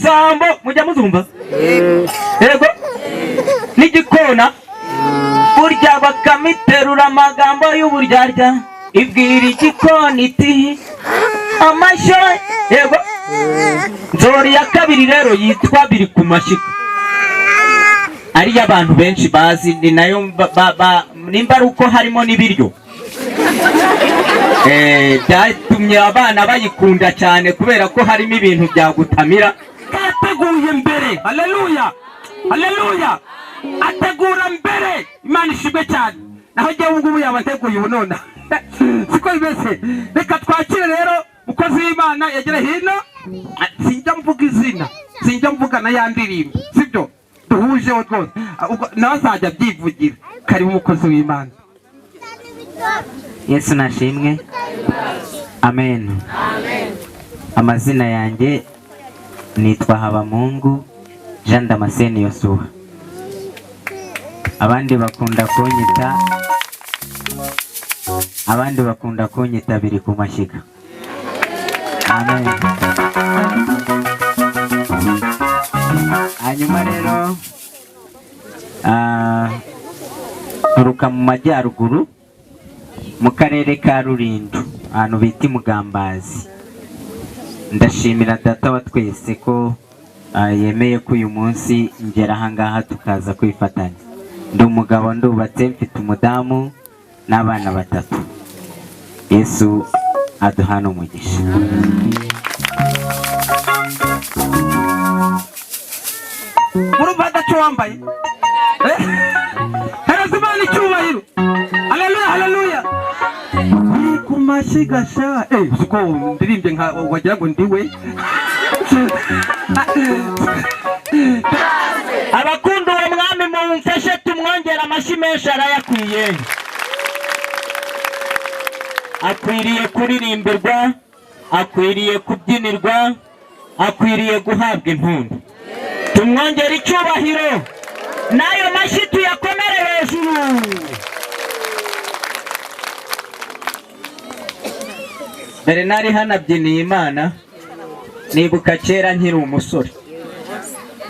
Igisambo mujya muzumva? Yego, n'igikona burya. Bakame iterura amagambo y'uburyarya, ibwira igikona iti: "Amashyo." Yego. Nzori ya kabiri rero yitwa "Biri ku mashyiga", ariyo abantu benshi bazi, ni nayo nimba ari uko harimo n'ibiryo, byatumye abana bayikunda cyane kubera ko harimo ibintu byagutamira. Yateguye mbere. Haleluya, haleluya! Ategura mbere, Imana ishimwe cyane. Naho njyewe ubu ngubu yaba ateguye ubu none siko bimeze. Reka twakire rero umukozi w'Imana yagera hino. Sinjya mvuga izina, sinjya mvuga na ya ndirimbo, sibyo duhujeho rwose. Ubwo nawe azajya abyivugira. Karibu, umukozi w'Imana. Yesu nashimwe, amen. Amazina yanjye nitwa Habamungu Jean Damascene Yosuwa, abandi bakunda kunyita Biri ku mashyiga. Amen. Hanyuma rero nturuka mu majyaruguru, mu karere ka Rulindo, ahantu bita i Mugambazi. Ndashimira Data wa twese ko yemeye ko uyu munsi ngera ahangaha tukaza kwifatanya. Ndi umugabo, ndubatse, mfite umudamu n'abana batatu. Yesu aduhana umugisha. Murumva adaco wambaye. Hereza Imana icyubahiro. Haleluya, haleluya! Uri ku mashyiga sha. Uzi ko ndirimbye nka wagira ngo ndiwe. Abakunda uwo mwami mumfashe tumwongere amashyi menshi, arayakwiye. Akwiriye kuririmbirwa, akwiriye kubyinirwa, akwiriye guhabwa impundu. Tumwongere icyubahiro n'ayo mashyi tuyakomere hejuru. Mbere nari hanabyiniye Imana, nibuka kera nkiri umusore.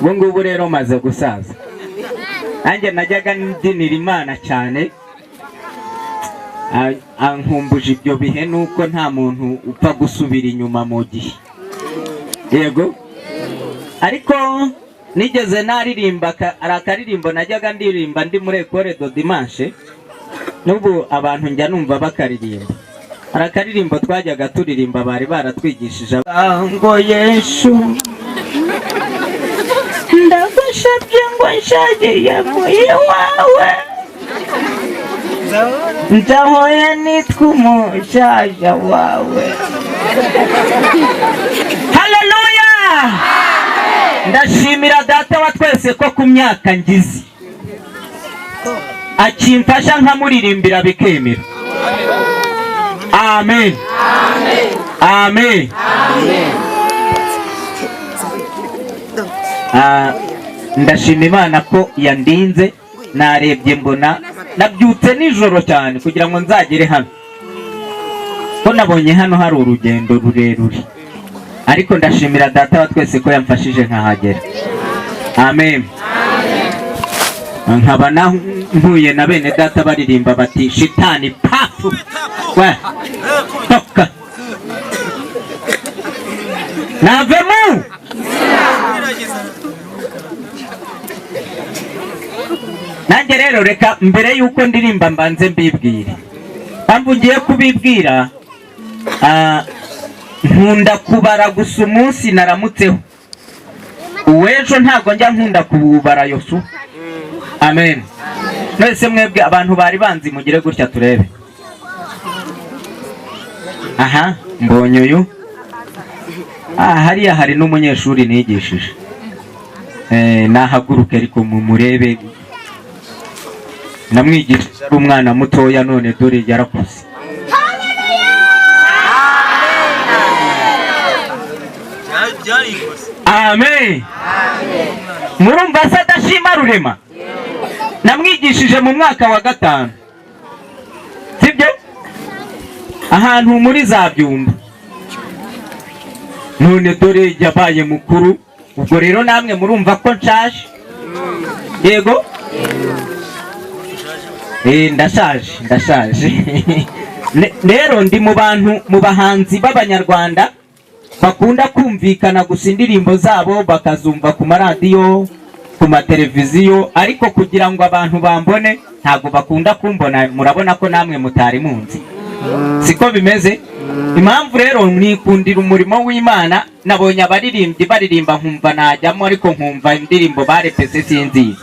Ubu ngubu rero maze gusaza, nanjye najyaga mbyinira Imana cyane. Ankumbuje ibyo bihe, nuko nta muntu upfa gusubira inyuma mu gihe. Yego, ariko nigeze naririmba hari akaririmbo najyaga ndirimba ndi muri Ecole de Dimanche, n'ubu abantu njya numva bakaririmba. Hari akaririmbo twajyaga turirimba bari baratwigishije ngo: "Yesu, ndagusabye ngo nshagiye mu iwawe, nzahoye nitwa umushaja wawe." Haleluya! Ndashimira Data wa twese ko ku myaka ngize akimfasha nkamuririmbira bikemera. Amen, amen. Ndashima Imana ko yandinze. Narebye mbona nabyutse nijoro cyane kugira ngo nzagere hano, ko nabonye hano hari urugendo rurerure, ariko ndashimira Data wa twese ko yamfashije nkahagera. Amen. Nkaba mpuye na bene data baririmba bati: "Shitani pafu we, toka navemu." Nanjye rero reka mbere y'uko ndirimba mbanze mbibwire mpamvu ngiye kubibwira. Nkunda kubara gusa umunsi naramutseho, uw'ejo ntabwo njya nkunda kuwubara. Yosu, amen. Mwese mwebwe abantu bari banzi mugire gutya turebe. Aha mbonye uyu. Hariya hari n'umunyeshuri nigishije. Nahaguruke ariko mumurebe. Namwigishije ari umwana mutoya, none dore yarakuze. Amen. Murumva se adashima Rurema? Namwigishije mu mwaka wa gatanu, sibyo? Ahantu muri za Byumba. None dore yabaye mukuru. Ubwo rero namwe murumva ko nshaje. Yego, ndashaje, ndashaje. Rero ndi mu bantu, mu bahanzi b'Abanyarwanda bakunda kumvikana gusa indirimbo zabo bakazumva ku maradiyo, ku mateleviziyo, ariko kugira ngo abantu bambone ntabwo bakunda kumbona. Murabona ko namwe mutari munzi, siko bimeze? Impamvu rero nikundira umurimo w'Imana. Nabonye abaririmbyi baririmba nkumva najyamo, ariko nkumva indirimbo barepese sinzizi.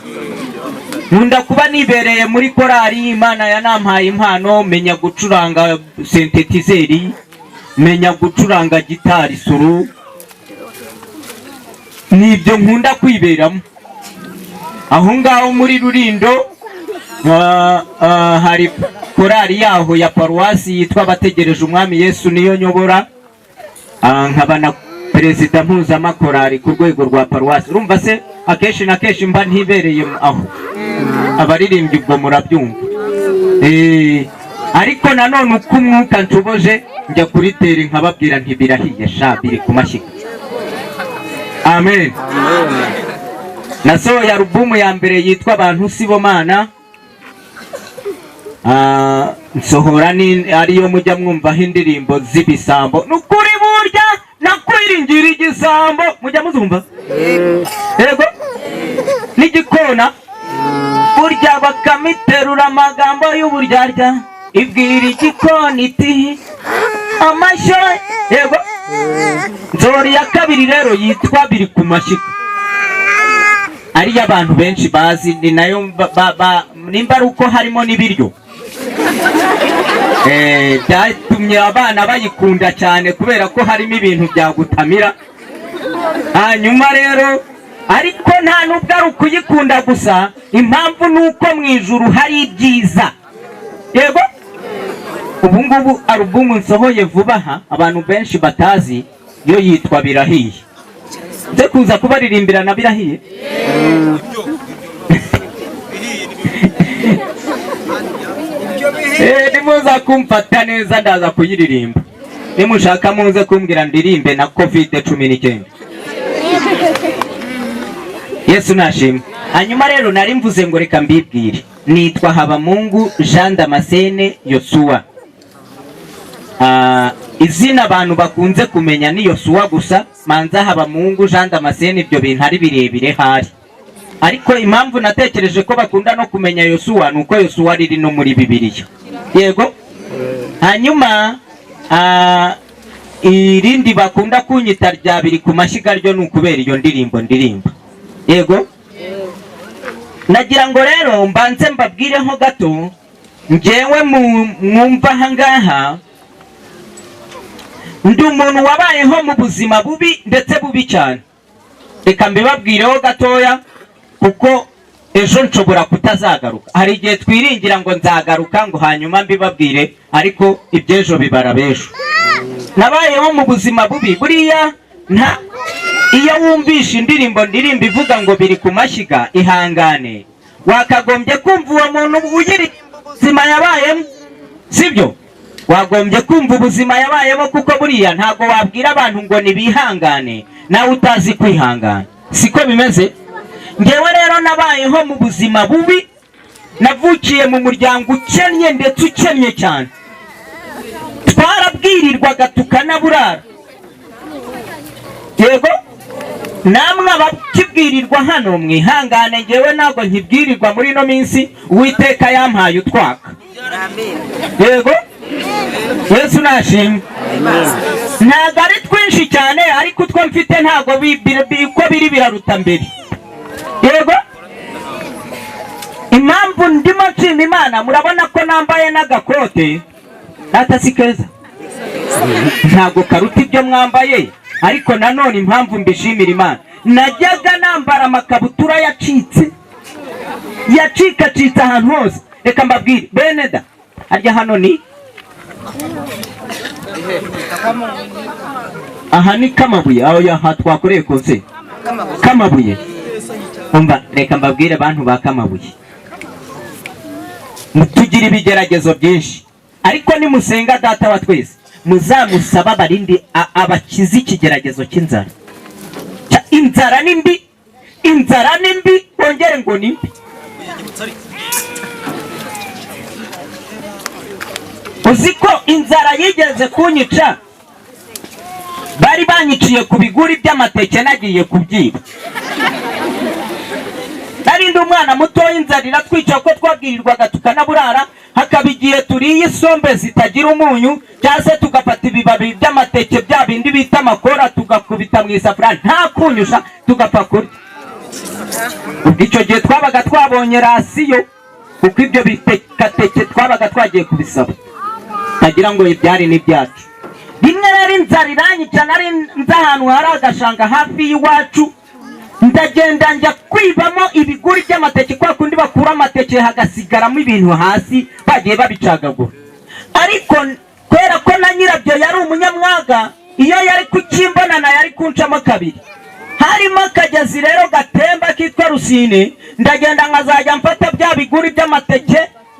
Nkunda kuba nibereye muri korali. Imana yanampaye impano, menya gucuranga synthétiseur, menya gucuranga gitari solo. Nibyo nkunda kwiberamo aho ngaho muri Rurindo. Hari korali yaho ya paruwasi yitwa Abategereje Umwami Yesu, niyo nyobora. Nkaba na perezida mpuzamakorali ku rwego rwa paruwasi. Urumva se akenshi na kenshi mba ntibereye aho abaririmbyi, ubwo murabyumva. Ariko nanone uko umwuka nshoboje njya kuri terrain nkababwira nti birahiye sha, biri ku mashyiga. Amen. Nasohoye alubumu ya mbere yitwa Abantu Sibomana. Nsohora ni ariyo mujya mwumvaho indirimbo z'ibisambo. Ni ukuri burya nakwiringira igisambo, mujya muzumva. Yego, n'igikona burya bakamiterura amagambo y'uburyarya, ibwira igikona iti amashyo. Yego. Nzori ya kabiri rero yitwa Biri ku mashyiga, ariyo abantu benshi bazi, ni nayo nimba ari uko harimo n'ibiryo, byatumye abana bayikunda cyane kubera ko harimo ibintu byagutamira. Hanyuma rero, ariko nta nubwo ari ukuyikunda gusa, impamvu ni uko mu ijuru hari ibyiza. Yego, ubu ngubu alubumu nsohoye vuba aha abantu benshi batazi yo yitwa Birahiye. Nze kuza kubaririmbira na Birahiye. Nimuza kumfata neza ndaza kuyiririmba. Nimushaka muze kumbwira ndirimbe na COVID-19. Yesu nashimwe. Hanyuma rero nari mvuze ngo reka mbibwire, nitwa Habamungu Jean Damascene Yosuwa. Izina abantu bakunze kumenya ni Yosuwa gusa. Manza Habamungu Jean Damascene, ibyo bintu ari birebire hari, ariko impamvu natekereje ko bakunda no kumenya Yosuwa ni uko Yosuwa riri no muri Bibiliya. Yego. Hanyuma irindi bakunda kunyita rya Biri ku mashyiga ryo ni ukubera iyo ndirimbo ndirimba. Yego. Nagira ngo rero mbanze mbabwireho gato. Njyewe mwumva aha ngaha ndi umuntu wabayeho mu buzima bubi, ndetse bubi cyane. Reka mbibabwireho gatoya kuko ejo nshobora kutazagaruka. Hari igihe twiringira ngo nzagaruka ngo hanyuma mbibabwire, ariko iby'ejo bibara b'ejo. Nabayeho mu buzima bubi. Buriya nta iyo wumvishe indirimbo ndirimba ivuga ngo biri ku mashyiga, ihangane, wakagombye kumva uwo muntu uyiririmba ubuzima yabayemo, sibyo? Wagombye kumva ubuzima yabayemo, kuko buriya ntabwo wabwira abantu ngo nibihangane nawe utazi kwihangana, siko bimeze? Ngewe rero nabayeho mu buzima bubi. Navukiye mu muryango ukennye, ndetse ukennye cyane. Twarabwirirwaga tukanaburara. Yego, namwe abakibwirirwa hano mwihangane, ngewe ntabwo nkibwirirwa muri ino minsi. Uwiteka yampaye utwaka. Yego, Yesu nashimwe. Ntabwo ari twinshi cyane, ariko utwo mfite ntabwo uko biri biraruta mbere. Yego, impamvu ndimo nshima Imana, murabona ko nambaye n'agakote data si keza, ntabwo karuta ibyo mwambaye, ariko nanone impamvu mbishimira Imana, najyaga nambara amakabutura yacitse, yacikacitse ahantu hose. Reka mbabwire bene da, harya hano ni aha ni Kamabuye, aho aha twakoreye kose Kamabuye. Umva, reka mbabwire abantu ba Kamabuye, tugira ibigeragezo byinshi, ariko nimusenga Data wa twese muzamusaba abarindi abakize ikigeragezo cy'inzara. Inzara ni mbi, inzara ni mbi, wongere ngo ni mbi. Uzi ko inzara yigeze kunyica? Bari banyiciye ku biguri by'amateke nagiye kubyiba. Nari ndi umwana muto, inzara iratwica kuko twabwirirwaga tukanaburara, hakaba igihe turiye isombe zitagira umunyu, cyangwa se tugafata ibibabi by'amateke bya bindi bita amakora tugakubita mu isafuriya nta kunyusha tugapfa kurya. Ubwo icyo gihe twabaga twabonye rasiyo, kuko ibyo bitekateke twabaga twagiye kubisaba, tagira ngo ibyari n'ibyacu. Rimwe rero inzara iranyica, nari nzi ahantu hari agashanga hafi y'iwacu, ndagenda njya kwibamo ibiguri by'amateke, kwa kundi bakura amateke hagasigaramo ibintu hasi bagiye babicagagura. Ariko kubera ko na nyirabyo yari umunyamwaga, iyo yari kukimbonana yari kuncamo kabiri. Harimo akagezi rero gatemba kitwa Rusine, ndagenda nkazajya mfata bya biguri by'amateke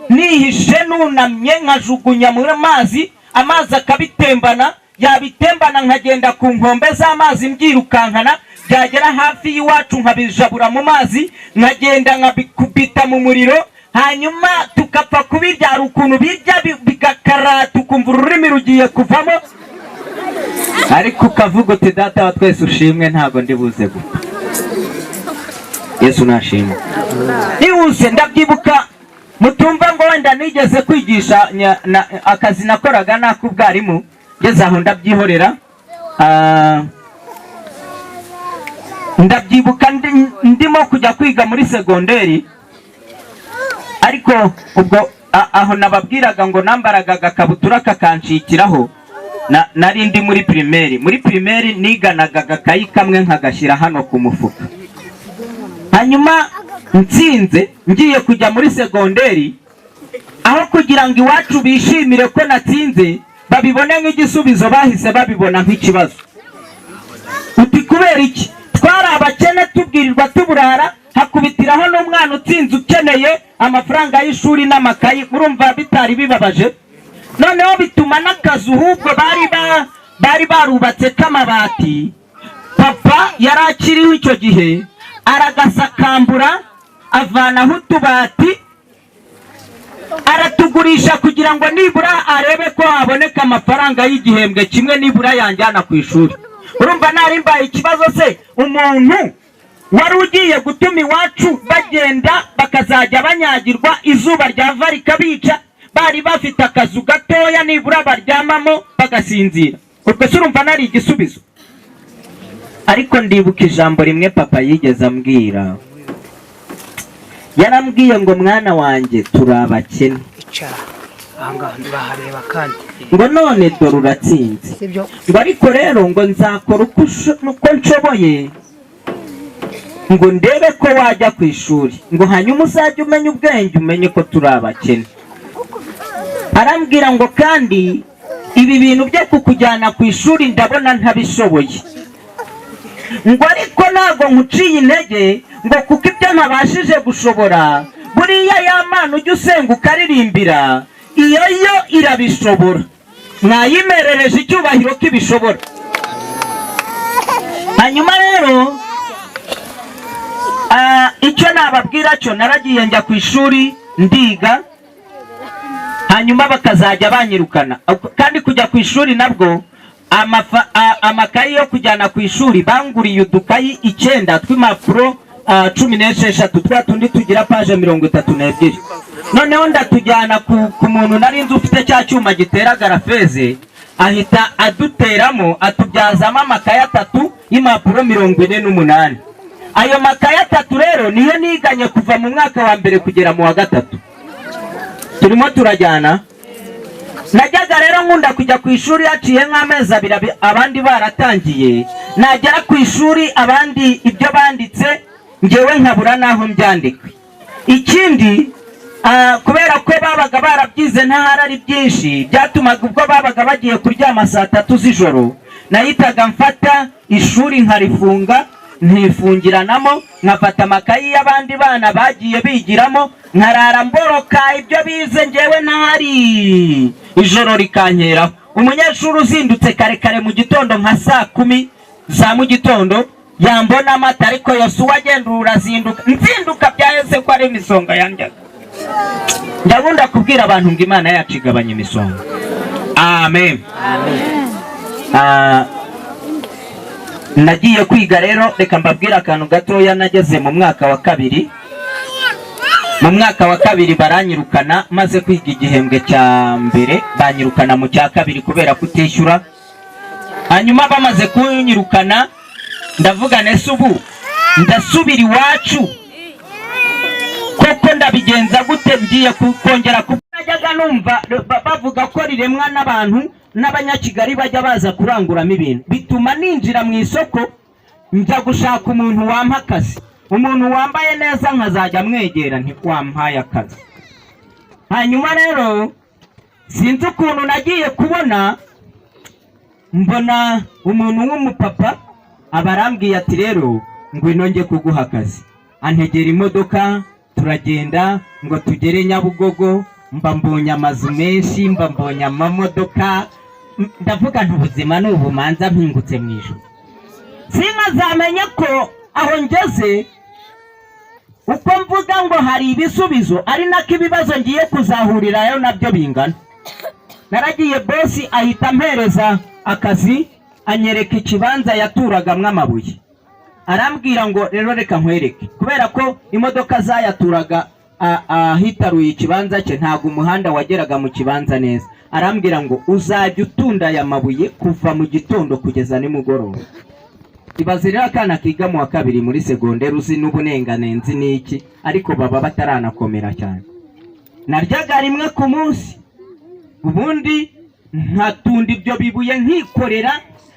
nihishe nunamye, nkajugunya mu mazi, amazi akabitembana, yabitembana nkagenda ku nkombe z'amazi mbyirukankana, byagera hafi y'iwacu nkabijabura mu mazi, nkagenda nkabikubita mu muriro, hanyuma tukapfa kubirya. Hari ukuntu birya bigakarata ukumva ururimi rugiye kuvamo, ariko ukavuga uti data wa twese ushimwe, ntabwo ndi buze gupfa. Yesu nashimwe. Nihuse ndabyibuka, mutumva ngo wenda nigeze kwigisha akazi nakoraga nak'ubwarimu, ngeze aho ndabyihorera. Ndabyibuka ndimo kujya kwiga muri segonderi, ariko ubwo aho nababwiraga ngo nambaraga agakabutura kakanshikiraho, nari ndi muri primaire. Muri primaire niganaga agakayi kamwe nkagashyira hano ku mufuka. Hanyuma nsinze ngiye kujya muri segonderi, aho kugira ngo iwacu bishimire ko natsinze babibone nk'igisubizo, bahise babibona nk'ikibazo. Uti kubera iki? Twari abakene tubwirirwa tuburara, hakubitiraho n'umwana utsinze ukeneye amafaranga y'ishuri n'amakayi. Urumva bitari bibabaje? Noneho bituma n'akazu ahubwo bari barubatse k'amabati, papa yari akiriho icyo gihe, aragasakambura avanaho utubati aratugurisha kugira ngo nibura arebe ko haboneka amafaranga y'igihembwe kimwe nibura yanjyana ku ishuri. Urumva nari mbaye ikibazo se, umuntu wari ugiye gutuma iwacu bagenda bakazajya banyagirwa, izuba ryava rikabica, bari bafite akazu gatoya nibura baryamamo bagasinzira. Ubwo se urumva nari igisubizo? Ariko ndibuka ijambo rimwe papa yigeze ambwira, yarambwiye ngo mwana wanjye turi abakene, ngo none dore uratsinze, ngo ariko rero ngo nzakora uko nshoboye ngo ndebe ko wajya ku ishuri, ngo hanyuma uzajye umenya ubwenge, umenye ko turi abakene. Arambwira ngo kandi ibi bintu byo kukujyana ku ishuri ndabona ntabishoboye, ngo ariko ntabwo nkuciye intege, ngo kuko ibyo ntabashije gushobora, buriya ya Mana ujya usenga ukaririmbira, iyo yo irabishobora, mwayimerereje icyubahiro k'ibishobora. Hanyuma rero icyo nababwira cyo, naragiye njya ku ishuri ndiga, hanyuma bakazajya banyirukana. Kandi kujya ku ishuri nabwo amakayi yo kujyana ku ishuri banguriye udukayi 9 tw'impapuro 16, twa tundi tugira paje 32. Noneho ndatujyana ku muntu nari nzi ufite cya cyuma gitera garafeze, ahita aduteramo atubyazamo amakayi 3 y'impapuro 48. Ayo makayi 3 rero niyo niganye kuva mu mwaka wa mbere kugera mu wa 3. Turimo turajyana. Najyaga rero nkunda kujya ku ishuri haciye nk'amezi 2 abandi baratangiye, nagera ku ishuri abandi ibyo banditse ngewe nkabura naho mbyandika. Ikindi kubera ko babaga barabyize ntahari ari byinshi, byatumaga ubwo babaga bagiye kuryama saa 3 z'ijoro, nahitaga mfata ishuri nkarifunga nkifungiranamo, nkafata amakayi y'abandi bana bagiye bigiramo, nkarara mboroka ibyo bize ngewe ntahari, ijoro rikankeraho. Umunyeshuri uzindutse kare kare mu gitondo nka saa 10 za mu gitondo Yambona amata, ariko Yosuwa agenda urazinduka, nzinduka byaheze ko ari imisonga yandyaga. Ndabunda kubwira abantu ngo Imana yacu igabanya imisonga. Amen. Nagiye kwiga rero, reka mbabwire akantu gatoya. Nageze mu mwaka wa kabiri, mu mwaka wa kabiri baranyirukana. Maze kwiga igihembwe cya mbere banyirukana mu cya kabiri kubera kutishyura. Hanyuma bamaze kunyirukana ndavuga, nese ubu ndasubira iwacu koko? Ndabigenza gute? Ngiye kongera ku najyaga numva bavuga ko riremwa n'abantu n'Abanyakigali bajya baza kuranguramo ibintu, bituma ninjira mu isoko njya gushaka umuntu wampa akazi, umuntu wambaye neza, nkazajya mwegera ntiwampaye akazi. Hanyuma rero sinzi ukuntu nagiye kubona mbona umuntu w'umupapa aba arambwiye ati: "Rero ngwino njye kuguha akazi." Antegera imodoka turagenda ngo tugere Nyabugogo, mba mbonye amazu menshi, mba mbonye amamodoka, ndavuga nti ubuzima ni ubumanza mpingutse mu ijuru. Sinkazamenye ko aho ngeze uko mvuga ngo hari ibisubizo, ari nako ibibazo ngiye kuzahurirayo nabyo bingana. Naragiye, bosi ahita ampereza akazi, anyereka ikibanza yaturagamwo amabuye, arambwira ngo: "Rero reka nkwereke." Kubera ko imodoka zayaturaga ahitaruye ikibanza cye, ntabwo umuhanda wageraga mu kibanza neza. Arambwira ngo: "Uzajya utunda aya mabuye kuva mu gitondo kugeza nimugoroba." Ibaze rero akana kiga mu wa kabiri muri segonderi, uzi n'ubunenganenzi n'iki, ariko baba bataranakomera cyane. Naryaga rimwe ku munsi, ubundi nkatunda ibyo bibuye nkikorera.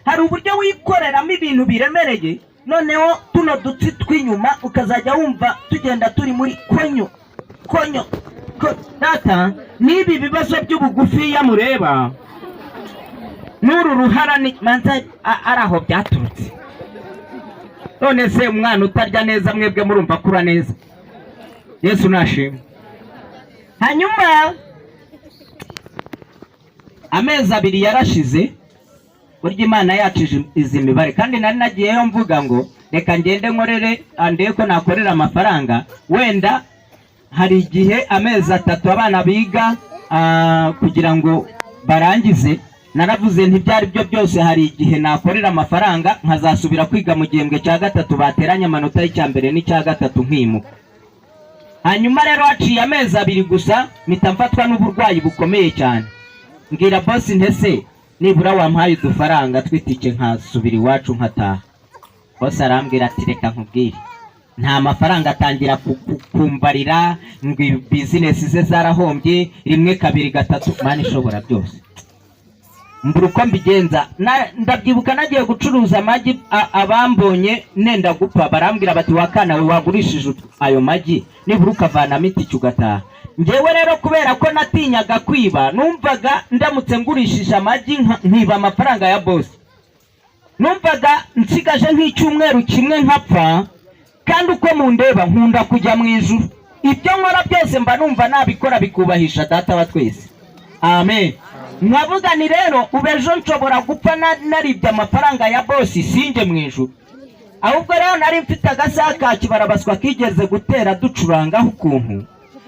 Hari uburyo wikoreramo ibintu biremereye, noneho tuno dutsi tw'inyuma ukazajya wumva tugenda turi muri konyo konyo data, n'ibi bibazo by'ubugufiya mureba n'uru ruhara ni manza ari aho byaturutse. None se umwana utarya neza, mwebwe murumva akura neza? Yesu nashimwe. Hanyuma amezi 2 yarashize. Burya Imana yacu izi imibare, kandi nari nagiyeyo mvuga ngo reka ngende nkorere, andebe ko nakorera amafaranga. Wenda hari igihe amezi 3 abana biga kugira ngo barangize. Naravuze ntibyari byo byose, hari igihe nakorera amafaranga nkazasubira kwiga mu gihembwe cya gatatu, bateranye amanota y'icya mbere n'icya gatatu nkimuka. Hanyuma rero haciye amezi 2 gusa mpita mfatwa n'uburwayi bukomeye cyane. Mbwira bosi ntese nibura wampaye udufaranga tw'itike nkasubira iwacu nkataha? Bosi arambwira ati: "Reka nkubwire, nta mafaranga." Atangira kumbarira ngo bizinesi ze zarahombye rimwe, kabiri, gatatu. Mana ishobora byose, mbura uko mbigenza. Ndabyibuka nagiye gucuruza amagi, abambonye nenda gupfa barambwira bati: "Wakana we, wagurishije ayo magi nibura ukavanamo itike ugataha." Ngewe rero kubera ko natinyaga kwiba, numvaga ndamutse ngurishije amagi nkiba amafaranga ya bosi, numvaga nsigaje nk'icyumweru kimwe nkapfa. Kandi uko mundeba nkunda kujya mu ijuru. Ibyo nkora byose mba numva nabikora bikubahisha Data wa twese. Amen. Nkavuga ni rero ubu ejo nshobora gupfa naribye amafaranga ya bosi, sinjye mu ijuru. Ahubwo rero nari mfite agasaha ka kibarabaswa kigeze gutera ducurangaho ukuntu,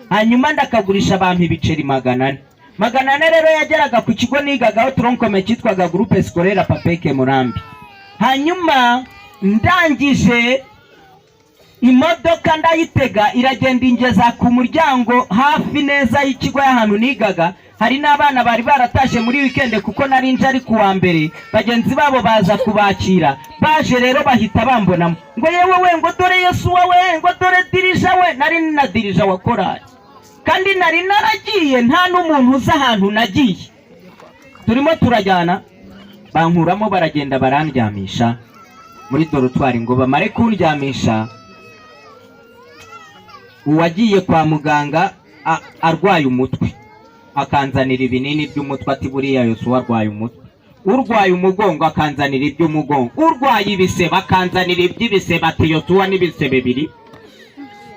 hanyuma ndakagurisha abantu ibiceri 400. 400 rero yageraga ku kigo nigagaho tronc commun cyitwaga Groupe Scolaire Papeke Murambi. Hanyuma ndangije imodoka ndayitega, iragenda ingeza ku muryango hafi neza y'ikigo y'ahantu nigaga. Hari n'abana bari baratashye muri wikende, kuko nari nje ari kuwa mbere, bagenzi babo baza kubakira. Baje rero bahita bambonamo ngo: "Yewe we," ngo: "dore Yesu we," ngo: "dore dirija we." Nari na dirija wa korali, kandi nari naragiye nta n'umuntu uzi ahantu nagiye. Turimo turajyana, bankuramo, baragenda barandyamisha muri dortoir. Ngo bamare kundyamisha, uwagiye kwa muganga arwaye umutwe akanzanira ibinini by'umutwe, ati: "Buriya Yosuwa arwaye umutwe." Urwaye umugongo akanzanira iby'umugongo, urwaye ibisebe akanzanira iby'ibisebe, ati: "Yosuwa n'ibisebe biri."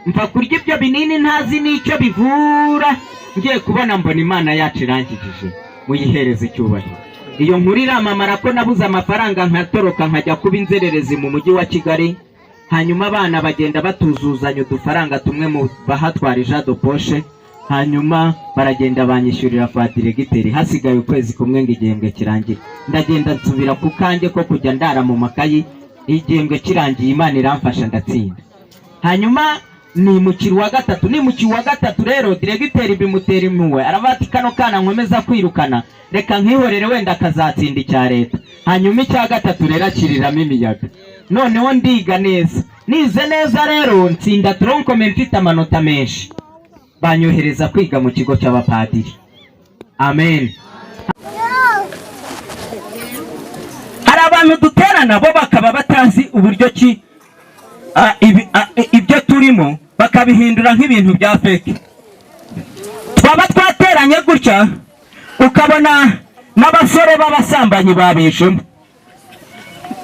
Mva kurya ibyo binini ntazi n'icyo bivura. Ngiye kubona mbona Imana yacu irangijije, muyihereze icyubahiro. Iyo nkuru iramamara ko nabuze amafaranga nkatoroka nkajya kuba inzererezi mu mujyi wa Kigali. Hanyuma abana bagenda batuzuzanya udufaranga tumwe mu bahatwara ijado poshe, hanyuma baragenda banyishyurira kwa diregiteri. Hasigaye ukwezi kumwe ngo igihembwe kirangire, ndagenda nsubira ku kanjye ko kujya ndara mu makayi. Igihembwe kirangiye Imana iramfasha ndatsinda. Hanyuma nimukira uwa gatatu, nimukira uwa gatatu rero diregiteri bimutera impuhwe, aravuga ati kano kana nkomeza kwirukana reka nkihorere wenda akazatsinda icya leta. Hanyuma icya gatatu rero akiriramo imiyaga. Noneho ndiga neza, nize neza rero ntsinda tronc commun mfite amanota menshi, banyohereza kwiga mu kigo cy'abapadiri. Amen. Hari abantu duterana bo bakaba batazi uburyo ki ibyo turimo bakabihindura nk'ibintu bya fake. Twaba twateranye gutya ukabona n'abasore b'abasambanyi babijemo,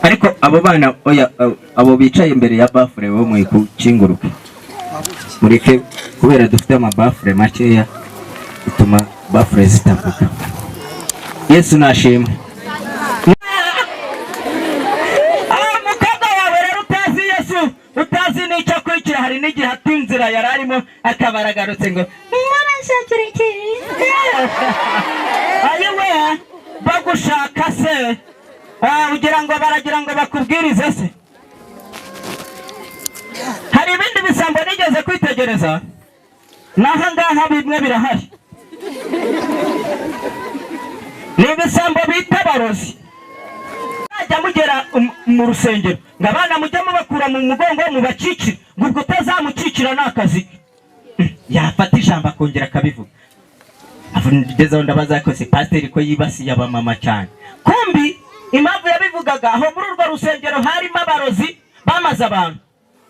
ariko abo bana oya, abo bicaye imbere ya baffle bo mwikukinguruke mureke, kubera dufite amabafure makeya bituma baffle zitavuga. Yesu nashimwe. Umukobwa wawe rero utazi Yesu, utazi n'icyo akurikira, hari n'igihe ata inzira yari arimo akaba aragarutse ngo mwana nshakira iki, ayiwe bagushaka se, ugira ngo baragira ngo bakubwirize se. Hari ibindi bisambo nigeze kwitegereza n'aha ngaha bimwe birahari, ni ibisambo bita abarozi. Mujya mugera mu rusengero ngo abana mujye mubakura mu mugongo mubakikire, ngo ubwo utazamukikira ni akazi ke. Yafata ijambo akongera akabivuga. Ngezeho ndabaza ko se pasiteri ko yibasiye abamama cyane, kumbi impamvu yabivugaga aho muri urwo rusengero harimo abarozi bamaze abantu,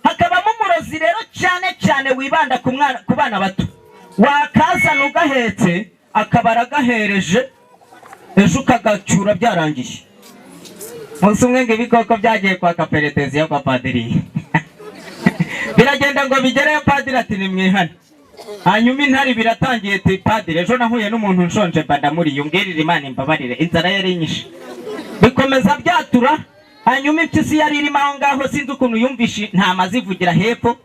hakabamo umurozi rero cyane cyane wibanda ku mwana, ku bana bato, wakazana ugahetse akaba aragahereje, ejo ukagacyura byarangiye. Umunsi umwe ngo ibikoko byagiye kwaka pereteziyo kwa padiri, biragenda ngo bigereyo, padiri ati nimwihane. Hanyuma intare biratangiye ati padiri ejo nahuye n'umuntu nshonje mba ndamuriye, umbwirire Imana imbabarire, inzara yari inyishe. Bikomeza byatura. Hanyuma impyisi yari irimo aho ngaho, sinzi ukuntu yumvishe intama zivugira hepfo,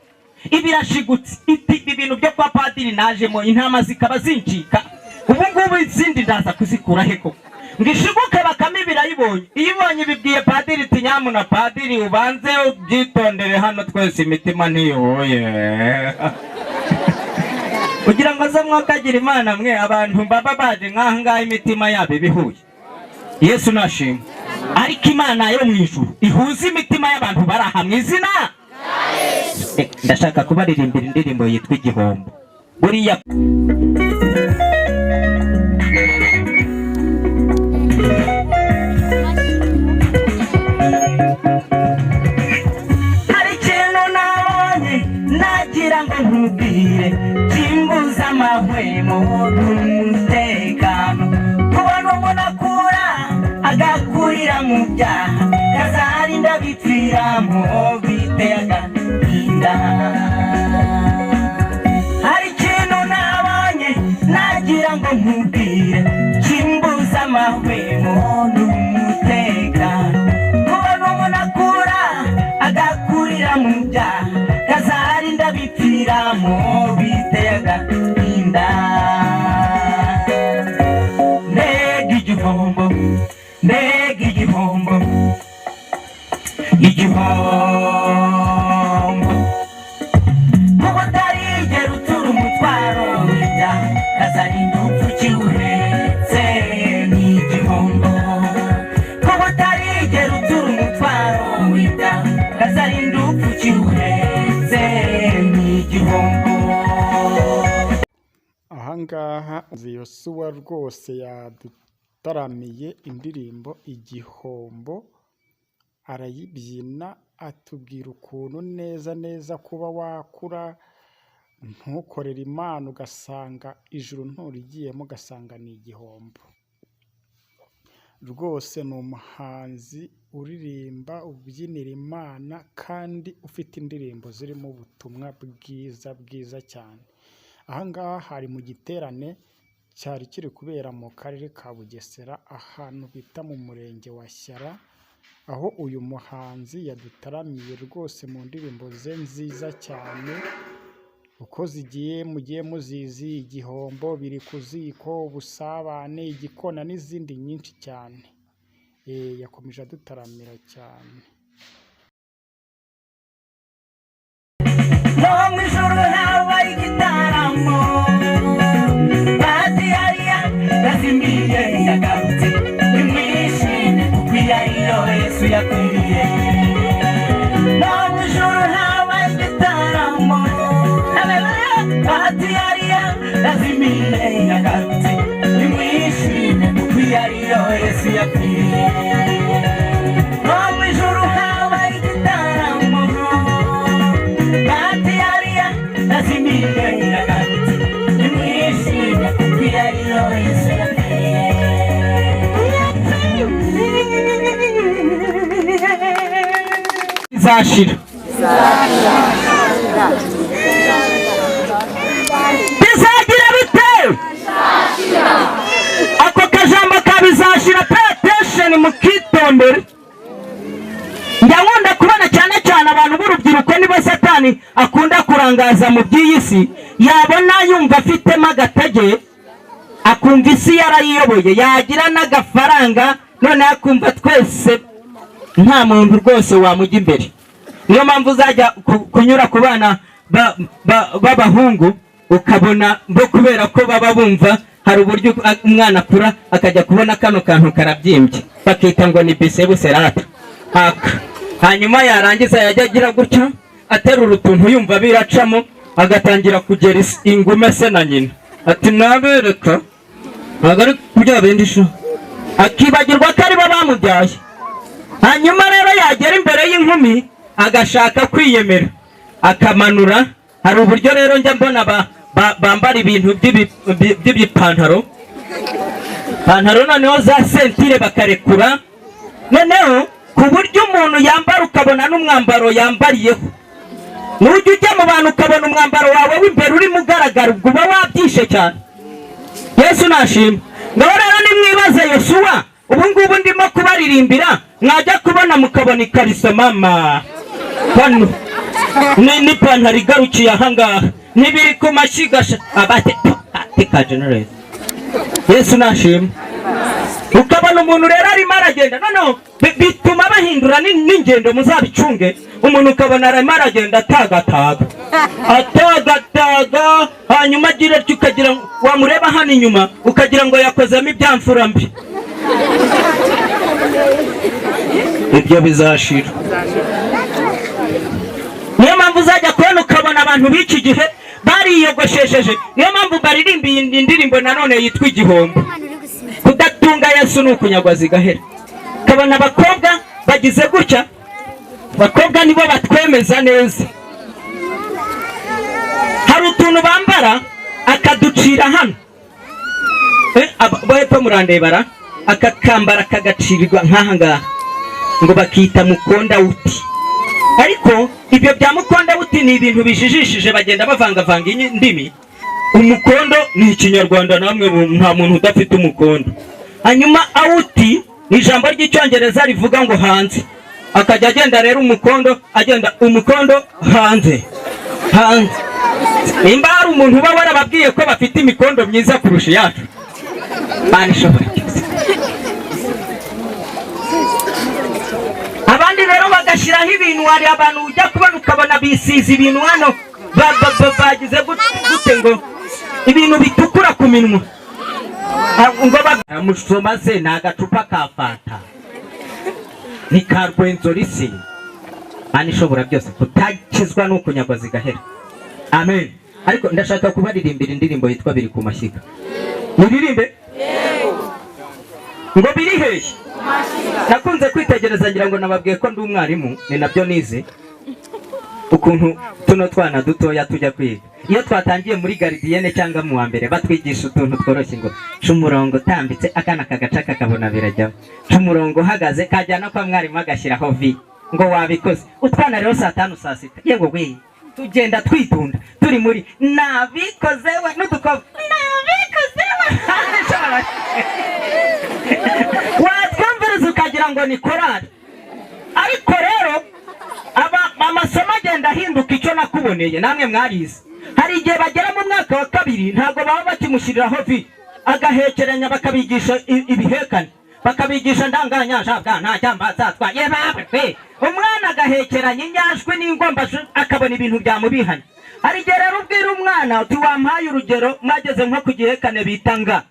ibirashigutse iti ibi bintu byo kwa padiri najemo intama zikaba zincika, ubu ngubu izindi ndaza kuzikura he koko? Ngo ishiguke, bakame birayibonye, iyo ibonye ibibwiye padiri iti nyamuna padiri ubanze ubyitondere hano twese imitima ntihuye. Kugira ngo aze mwakagira Imana mwe abantu baba baje nk'aha ngaha imitima yabo ibihuye. Yesu nashimwe. Ariko Imana yo mu ijuru ihuza imitima y'abantu bari aha mu izina. Ndashaka kubaririmbira indirimbo yitwa Igihombo. Buriya hari ikintu nabonye nagira ngo nkubwire kimbuza amahwemo n'umutekano, kubona umuntu akura agakurira mu byaha kazarinda bipfiramo biteye agahinda. Hari ikintu nabonye nagira ngo nkubwire kimbuza amahwemo n'umutekano, kubona umuntu akura agakurira mu byaha kazarinda bipfiramo biteye agahinda. Mbega igihombo, mbega igihombo, igihombo, kuba utarigera utura umutwaro w'ibyaha kazarinda upfa ukiwuhetse ni igihombo. Kuba utarigera utura umutwaro w'ibyaha kazarinda upfa ukiwuhetse ni igihombo. Ahangaha Yosuwa rwose yadutaramiye indirimbo Igihombo, arayibyina atubwira ukuntu neza neza kuba wakura ntukorere Imana ugasanga ijuru nturigiyemo, ugasanga ni igihombo. Rwose ni umuhanzi uririmba ubyinira Imana kandi ufite indirimbo zirimo ubutumwa bwiza bwiza cyane. Ahangaha hari mu giterane Cyari kiri kubera mu karere ka Bugesera, ahantu bita mu murenge wa Shyara, aho uyu muhanzi yadutaramiye rwose mu ndirimbo ze nziza cyane, uko zigiye mugiye muzizi: Igihombo, Biri ku ziko, Ubusabane, Igikona n'izindi nyinshi cyane. Yakomeje adutaramira cyane. No mu ijuru habaye igitaramo, Patiyariya yazimiye yagarutse, nimwishime kuko iyo ariyo Yesu yapfiriye. No mu ijuru habaye igitaramo, Patiyariya yazimiye yagarutse, nimwishime kuko iyo ariyo Yesu yapfiriye. No mu ijuru habaye igitaramo, Patiyariya yazimiye yagarutse, nimwishime kuko iyo ariyo Yesu yapfiriye. Bizashira, bizagira bite? Ako kajambo ka bizashira, pay attention, mukitondere. Ndakunda kubona cyane cyane abantu b'urubyiruko nibo Satani akunda kurangaza mu by'iyi si. Yabona yumva afitemo agatege, akumva isi yarayiyoboye, yagira n'agafaranga, noneho akumva twese nta muntu rwose wamujya imbere. Niyo mpamvu uzajya kunyura ku bana b'abahungu ukabona bo, kubera ko baba bumva hari uburyo umwana akura akajya kubona kano kantu karabyimbye, bakita ngo ni bisebuserata aka. Hanyuma yarangiza yajya agira gutya aterura utuntu yumva biracamo, agatangira kugera ingume se na nyina ati nabereka ntabwo ari bya bindi sha, akibagirwa ko aribo bamubyaye. Hanyuma rero yagera imbere y'inkumi agashaka kwiyemera akamanura. Hari uburyo rero njya mbona bambara ibintu by'ibipantaro, pantaro noneho za sentire bakarekura, noneho ku buryo umuntu yambara ukabona n'umwambaro yambariyeho. Nujya ujya mu bantu ukabona umwambaro wawe w'imbere urimo ugaragara, ubwo uba wabyishe cyane. Yesu nashima. Ngaho rero nimwibaze Yosuwa, ubu ngubu ndimo kubaririmbira, mwajya kubona mukabona ikariso mama hano n'ipantaro igarukiye ahangaha, ntibiri ku mashyiga abate ateka generate. Yesu nashima. Ukabona umuntu rero arimo aragenda, noneho bituma bahindura n'ingendo, muzabicunge. Umuntu ukabona arimo aragenda atagataga atagataga, hanyuma agira atyo, ukagira wamureba hano inyuma ukagira ngo yakozemo ibyamfura mbi. Ibyo bizashira. Niyo mpamvu uzajya kubona ukabona abantu b'iki gihe bariyogoshesheje. Niyo mpamvu baririmbiye indirimbo nanone yitwa Igihombo. Kudatunga Yesu ni ukunyagwa zigahera. Ukabona abakobwa bagize gutya, abakobwa nibo batwemeza neza. Hari utuntu bambara akaducira hano, bo hepfo murandebara, akakambara kagacirwa nk'aha ngaha, ngo bakita mukonda wuti. Ariko ibyo bya mukonda wuti ni ibintu bijijishije, bagenda bavangavanga indimi. Umukondo ni ikinyarwanda, namwe nta muntu udafite umukondo. Hanyuma awuti ni ijambo ry'icyongereza rivuga ngo hanze. Akajya agenda rero umukondo, agenda umukondo hanze hanze. Nimba hari umuntu uba warababwiye ko bafite imikondo myiza kurusha iyacu, Imana ishobora byose. Abandi rero bagashyiraho ibintu, hari abantu ujya kubona ukabona bisize ibintu hano, bagize gute ngo ibintu bitukura ku minwa, ngo bamusoma se ni agacupa ka fanta, ni ka Rwenzori. Imana ishobora byose, kutakizwa ni ukunyagwa zigahera. Amen. Ariko ndashaka kubaririmbira indirimbo yitwa Biri ku mashyiga. Muririmbe? Ngo biri hehe? Nakunze kwitegereza, ngira ngo nababwiye ko ndi umwarimu, ni nabyo nize, ukuntu tuno twana dutoya tujya kwiga. Iyo twatangiye muri garidiyene cyangwa mu wa mbere, batwigisha utuntu tworoshye ngo ca umurongo utambitse, akana kagaca kakabona birajyamo, ca umurongo uhagaze, kajyana kwa mwarimu agashyiraho vi ngo wabikoze. Utwana rero saa 5 saa 6, yego we, tugenda twitunda turi muri nabikoze we n'udukobwa nabikoze we. Watwumviriza ukagira ngo ni korali. Ariko rero amasomo agenda ahinduka. Icyo nakuboneye namwe mwarize, hari igihe bagera mu mwaka wa kabiri ntabwo baba bakimushyiriraho vi, agahekeranya, bakabigisha ibihekane, bakabigisha ndanganyajabwa nta cyambatsatwa yebawe. Umwana agahekeranya inyajwi n'ingombajwi, akabona ibintu byamubihanye. Hari igihe rero ubwira umwana uti wampaye urugero, mwageze nko ku gihekane bita nga,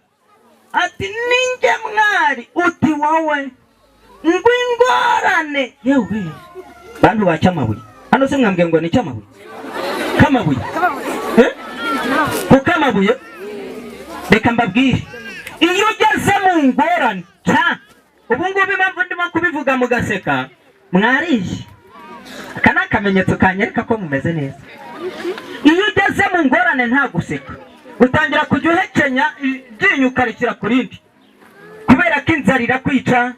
ati ninjye mwari, uti wowe ngo ingorane. Yewe bantu ba Cyamabuye, hano se mwambwiye ngo ni Cyamabuye? Kamabuye, eh? Ku Kamabuye, reka mbabwire, iyo ugeze mu ngorane ca ubu ngubu, impamvu ndimo kubivuga mugaseka, mwariye, aka ni akamenyetso kanyereka ko mumeze neza. Iyo ugeze mu ngorane nta guseka, utangira kujya uhekenya iryinyo ukarishyira ku rindi, kubera ko inzara irakwica,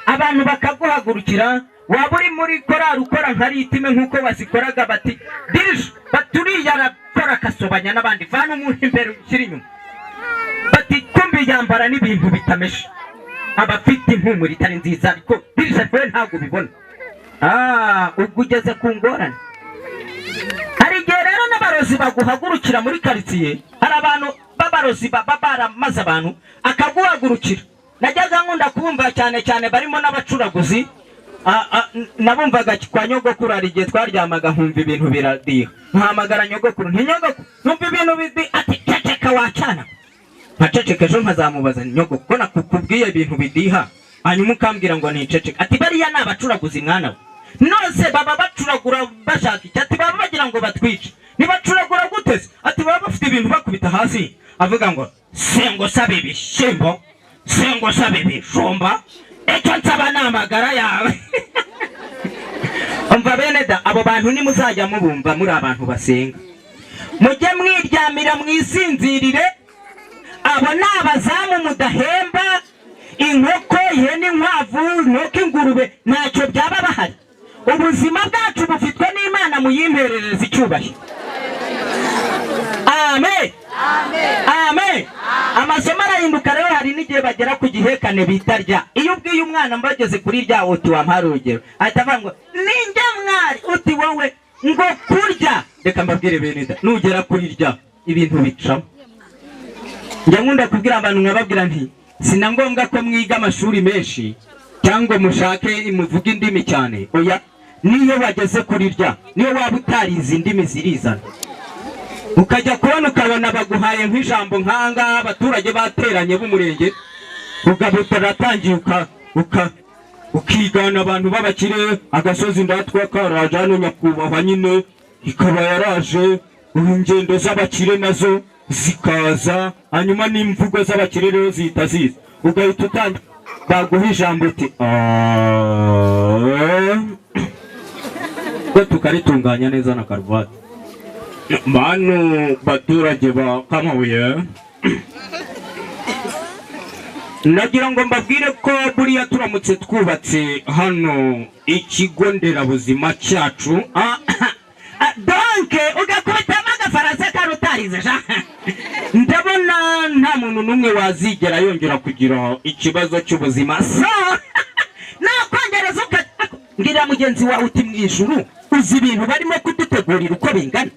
abantu bakaguhagurukira. Waba uri muri korari ukora nka rythme nk'uko bazikoraga, bati dirije, bati uriya arakora akasobanya n'abandi, vana umuntu imbere ushyira inyuma, bati kumbi yambara n'ibintu bitameshe, aba afite impumuro itari nziza, ariko dirije we ntabwo ubibona. Ubwo ugeze ku ngorane. Hari igihe rero n'abarozi baguhagurukira muri karitsiye. Hari abantu b'abarozi baba baramaze abantu, akaguhagurukira. Najyaga nkunda kubumva cyane cyane barimo n'abacuraguzi. Nabumvaga kwa nyogokuru. Hari igihe twaryamaga nkumva ibintu biradiha, nkahamagara nyogokuru nti nyogokuru, numva ibintu bidi, ati ceceka wacana. Nkaceceka, ejo nkazamubaza nti nyogokuru, ko nakukubwiye ibintu bidiha hanyuma ukambwira ngo niceceke? Ati bariya ni abacuraguzi mwana we. Nose baba bacuragura bashaka iki? Ati baba bagira ngo batwice. Ntibacuragura gute se? Ati baba bafite ibintu bakubita hasi, avuga ngo sengo saba ibishyimbo, sengo saba ibijumba, icyo nsaba ni amagara yawe. Umva bene da, abo bantu nimuzajya mubumva muri abantu basenga, mujye mwiryamira mwisinzirire. Abo ni abazamu mudahemba. Inkoko, ihene, inkwavu, inkoko, ingurube, ntacyo byaba bahari. Ubuzima bwacu bufitwe n'Imana, muyimperereza icyubahiro. Amen, amen. Amasomo arahinduka rero. Hari n'igihe bagera ku gihekane bita rya. Iyo ubwiye umwana mbageze kuri rya uti wampara urugero, ahita avuga ngo ninjye mwari, uti wowe ngo kurya. Reka mbabwire bene da, nugera kuri rya ibintu bicamo. Njya nkunda kubwira abantu, nkababwira nti sina ngombwa ko mwiga amashuri menshi cyangwa mushake muvuge indimi cyane, oya. Niyo wageze kuri rya, niyo waba utarize indimi zirizana, ukajya kubona ukabona baguhaye nk'ijambo nk'ahangaha, abaturage bateranye b'umurenge, ugaba utaratangiye ukigana abantu b'abakire, agasozi ndatwa karaje hano nyakubahwa nyine, ikaba yaraje, ingendo z'abakire nazo zikaza, hanyuma n'imvugo z'abakire rero zihita ziza, ugahita utangira, baguha ijambo uti ko tukaritunganya neza na karuvati. Bantu baturage ba Kamabuye, nagira ngo mbabwire ko buriya turamutse twubatse hano ikigo nderabuzima cyacu, donc ugakubitamo agafaransa karutarize ja, ndabona nta muntu n'umwe wazigera yongera kugira ikibazo cy'ubuzima. So nakongereza mbwira mugenzi wawe uti mu ijuru uzi ibintu barimo kudutegurira uko bingana.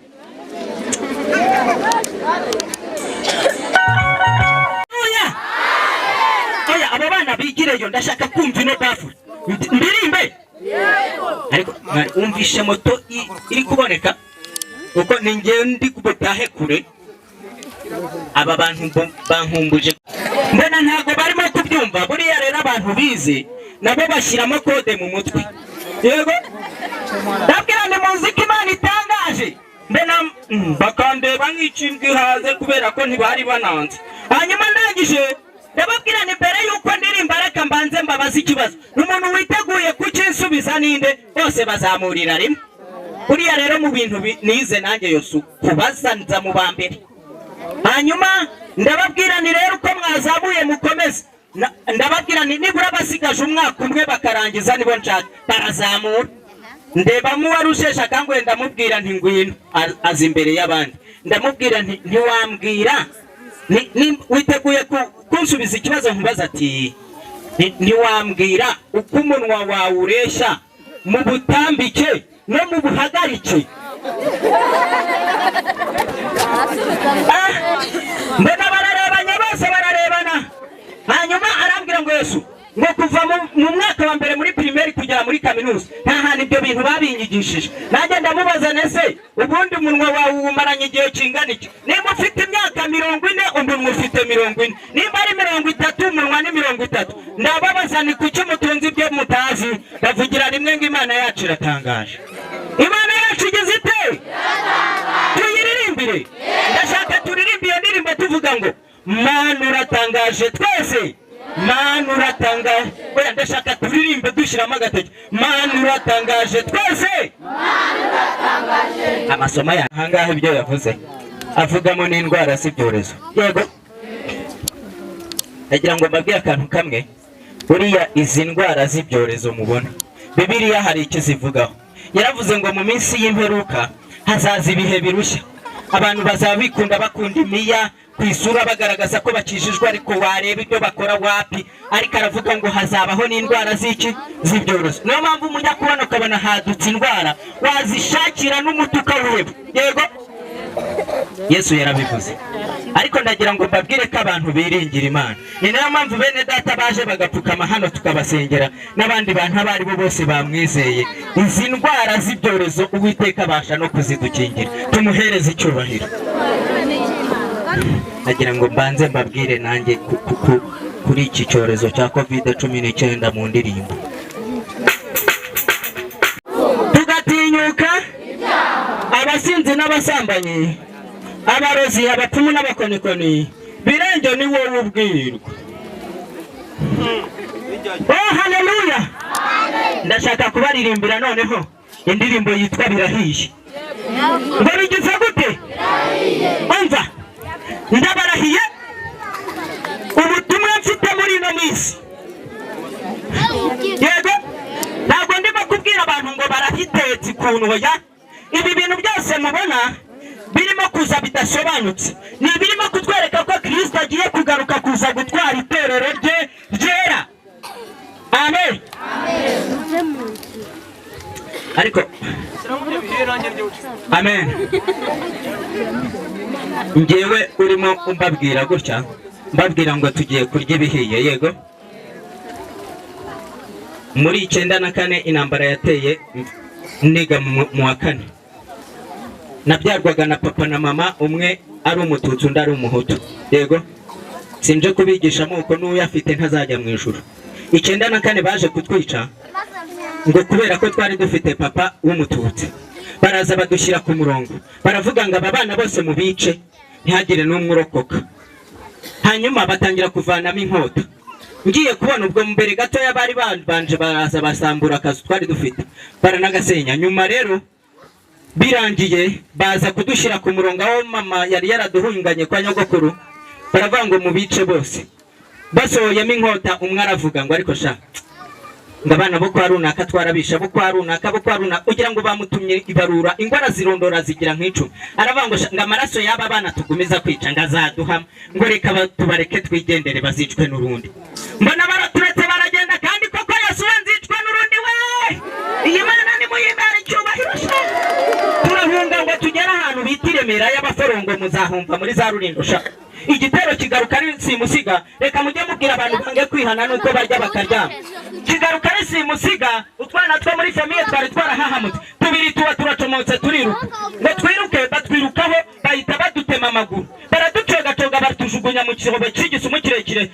Oya oya, abo bana bigireyo, ndashaka kumva ino baffle ndirimbe. Ariko umvishe moto iri kuboneka uko ni njyewe ndi butahe kure. Aba bantu bankumbuje, mbona ntabwo barimo kubyumva. Buriya rero abantu bize nabo bashyiramo code mu mutwe. Yego, ndabwira ni muzi ko Imana itangaje, mbona bakandeba nk'ikimbwa ihaze kubera ko ntibari bananze. Hanyuma ndangije ndababwira ni mbere y'uko ndirimba reka mbanze mbabaze ikibazo, umuntu witeguye kukinsubiza ninde? Bose bazamurira rimwe. Buriya rero mu bintu nize nanjye yose kubaza nza mu ba mbere. Hanyuma ndababwira ni rero uko mwazamuye mukomeze. Ndababwira ni nibura basigaje umwaka umwe bakarangiza nibo nshaka, barazamura. Ndebamo uwari usheshe akanguhe, ndamubwira nti ngwino, aza imbere y'abandi. Ndamubwira nti ntiwambwira Witeguye kunsubiza ikibazo nkubaza ati ntiwambwira uko umunwa wawe ureshya mu butambike no mu buhagarike? Mbona bararebanye bose bararebana. Hanyuma arambwira ngo Yesu ngo kuva mu mwaka wa mbere muri primaire kugera muri kaminuza nta hantu ibyo bintu babinyigishije. Nanjye ndamubaza nese ubundi umunwa wawe umaranye igihe kingana iki? Niba ufite imyaka 40 umunwa ufite 40, niba ari 30 umunwa ni 30. Ndababaza ni kuki mutunze ibyo mutazi? Ndavugira rimwe ngo Imana yacu iratangaje. Imana yacu igeze ite? Tuyiririmbire. Ndashaka turirimbe iyo ndirimbo tuvuga ngo Mana uratangaje twese. Mana uratangaje. Oya ndashaka turirimbe dushyiramo agatoki. Mana uratangaje twese. Mana uratangaje. Amasomo ya ahangaha ibyo yavuze avugamo n'indwara z'ibyorezo. Yego. Ndagira ngo mbabwire akantu kamwe. Buriya izi ndwara z'ibyorezo mubona, Bibiliya hari icyo zivugaho. Yaravuze ngo mu minsi y'imperuka hazaza ibihe birushya. Abantu bazaba bikunda bakunda imiya ku isura bagaragaza ko bakijijwe, ariko wareba ibyo bakora wapi. Ariko aravuga ngo hazabaho n'indwara z'iki? Z'ibyorezo. Niyo mpamvu mujya kubona ukabona hadutse indwara wazishakira n'umuti ukawuheba. Yego, Yesu yarabivuze. Ariko ndagira ngo mbabwire ko abantu biringira Imana. Ni nayo mpamvu bene data baje bagapfukama hano tukabasengera, n'abandi bantu abo ari bo bose bamwizeye. Izi ndwara z'ibyorezo Uwiteka abasha no kuzidukingira. Tumuhereze icyubahiro. Ndagira ngo mbanze mbabwire nanjye kuri iki cyorezo cya COVID-19 mu ndirimbo. Tugatinyuka abasinzi n'abasambanyi, abarozi, abapfumu n'abakonikoni, birenge ni wowe ubwirwa. Oh haleluya! Ndashaka kubaririmbira noneho indirimbo yitwa Birahiye. Ngo bigize gute? Umva, ndabarahiye ubutumwa mfite muri ino minsi. Yego, ntabwo ndimo kubwira abantu ngo barahitetse ukuntu. Oya, ibi bintu byose mubona birimo kuza bidasobanutse ni ibirimo kutwereka ko Kristo agiye kugaruka kuza gutwara itorero rye ryera. Amen. Ariko amen. Ngewe urimo umbabwira gutya, mbabwira ngo tugiye kurya ibihiye. Yego, muri 94 intambara yateye niga mu wa kane. Nabyarwaga na papa na mama, umwe ari umututsi undi ari umuhutu. Yego, sinje kubigisha amoko, n'uyafite ntazajya mu ijuru. 94 baje kutwica ngo kubera ko twari dufite papa w'umututsi. Baraza badushyira ku murongo, baravuga ngo aba bana bose mubice ntihagire n'umwe urokoka. Hanyuma batangira kuvanamo inkota. Ngiye kubona ubwo mbere gatoya bari babanje baraza basambura akazu twari dufite, baranagasenya. Nyuma rero birangiye baza kudushyira ku murongo aho mama yari yaraduhunganye kwa nyogokuru, baravuga ngo mubice bose. Basohoyemo inkota, umwe aravuga ngo ariko sha, ngo abana bo kwa runaka twarabisha, bo kwa runaka, bo kwa runaka, ugira ngo bamutumye ibarura. Ingwara zirondora zigira nk'icumi. Aravuga ngo ngo amaraso y'aba bana tugumiza kwica ngo azaduhama, ngo reka tubareke twigendere bazicwe n'urundi. Mbona baraturetse baragenda, kandi koko Yesu we nzicwe n'urundi we. Iyi Mana nimuyimere icyubahiro sha. Turahunga ngo tugere ahantu bita i Remera y'abaforongo, muzahumva muri za Rulindo sha. Igitero kigaruka ari simusiga. Reka mujye mubwira abantu bange kwihana nuko barya bakaryama. Kigaruka ari simusiga. Utwana two muri famiye twari twarahahamutse, tubiri tuba turacomotse turiruka. Ngo twiruke batwirukaho, bahita badutema amaguru, baraducogacoga, batujugunya mu cyobo cy'igisumu kirekire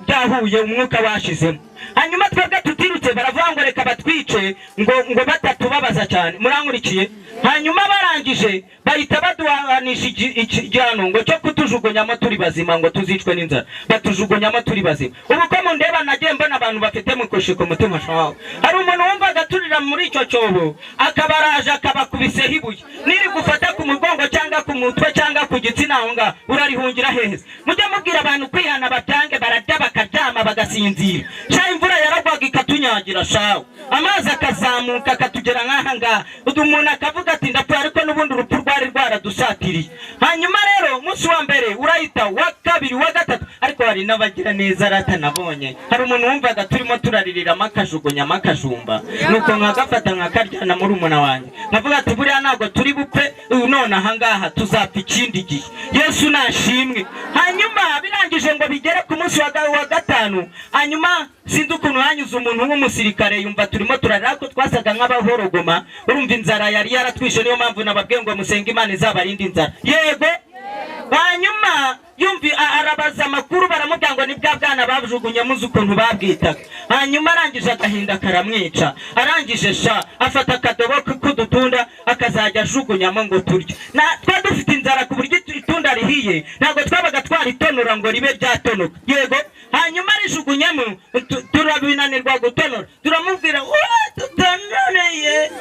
byahuye umwuka washizemo. Hanyuma twebwe tutirutse baravuga ngo reka batwice ngo batatubabaza cyane. Murankurikiye? Hanyuma barangije bahita baduhanisha igihano ngo cyo kutujugunyamo turi bazima, ngo tuzicwe n'inzara. Batujugunyamo turi bazima. Ubu ko mundeba nagiye mbona abantu bafite mukoshiko mutima shawo. Hari umuntu wumvaga turira muri icyo cyobo akabaraje akabakubiseho ibuye, niri gufata ku mugongo cyangwa ku mutwe cyangwa ku gitsina, aho ngaho urarihungira hehe? Mujye mubwira abantu kwihana babyange, bararya bakaryama bagasinzira. Sha imvura yaragwaga ikatunyagira shawo, amazi akazamuka akatugera nk'aha ngaha. Umuntu akavuga ati ndapfuye, ariko n'ubundi urupfu rwari rwaradusatiriye. Hanyuma rero Umunsi wa mbere urahita, wa kabiri, wa gatatu, ariko hari n'abagira neza ratanabonye. Hari umuntu wumvaga turimo turaririramo akajugunyamo akajumba, nuko nkagafata nkakaryana murumuna wanjye, nkavuga ati buriya ntabwo turi bupfe none ahangaha, tuzapfa ikindi gihe. Yesu nashimwe. Hanyuma birangije ngo bigere ku munsi wa gatanu, hanyuma sinzi ukuntu hanyuze umuntu w'umusirikare, yumva turimo turarira ko twasaga nk'abahorogoma. Urumva inzara yari yaratwishe, niyo mpamvu nababwiye ngo musenge Imana izabarinde inzara. Yego. Hanyuma yumvi arabaza amakuru, baramubwira ngo ni bwa bwana babujugunye, muzi ukuntu babwitaga. Hanyuma arangije agahinda karamwica, arangije sha afata akadobo k'udutunda akazajya ajugunyamo ngo turye. Na twa dufite inzara ku buryo itunda rihiye ntabwo twabaga twaritonora ngo ribe ryatonoka. Yego. Hanyuma arijugunyamo, turabinanirwa gutonora, turamubwira tutonoreye.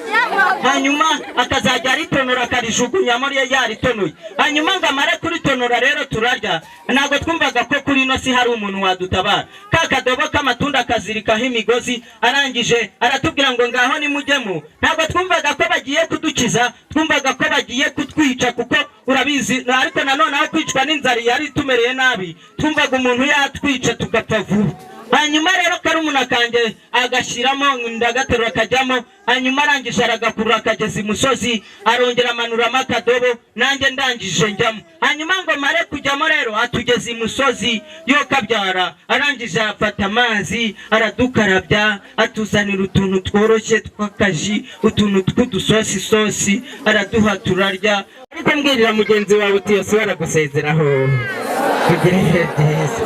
Hanyuma akazajya aritonora akarijugunyamo yaritonoye. Hanyuma ngo amare kuritonora rero turarya. Ntabwo twumvaga ko kuri ino si hari umuntu wadutabara. Ka kadobo k'amatunda akazirikaho imigozi, arangije aratubwira ngo ngaho nimujyemo. Ntabwo twumvaga ko bagiye kudukiza, twumvaga ko bagiye kutwica, kuko urabizi. Ariko nanone aho kwicwa n'inzara yari itumereye nabi, twumvaga umuntu yatwica tugapfa vuba. Hanyuma rero karumuna kanjye agashyiramo, ndagaterura akajyamo. Hanyuma arangije aragakurura akageza imusozi, arongera amanuramo akadobo, nanjye ndangije njyamo. Hanyuma ngo mare kujyamo rero atugeza imusozi yo kabyara, arangije afata amazi aradukarabya, atuzanira utuntu tworoshye tw'akaji, utuntu tw'udusosisosi araduha turarya. Ariko mbwirira mugenzi wawe uti Yesu aragusezeraho, tugire ibihe byiza.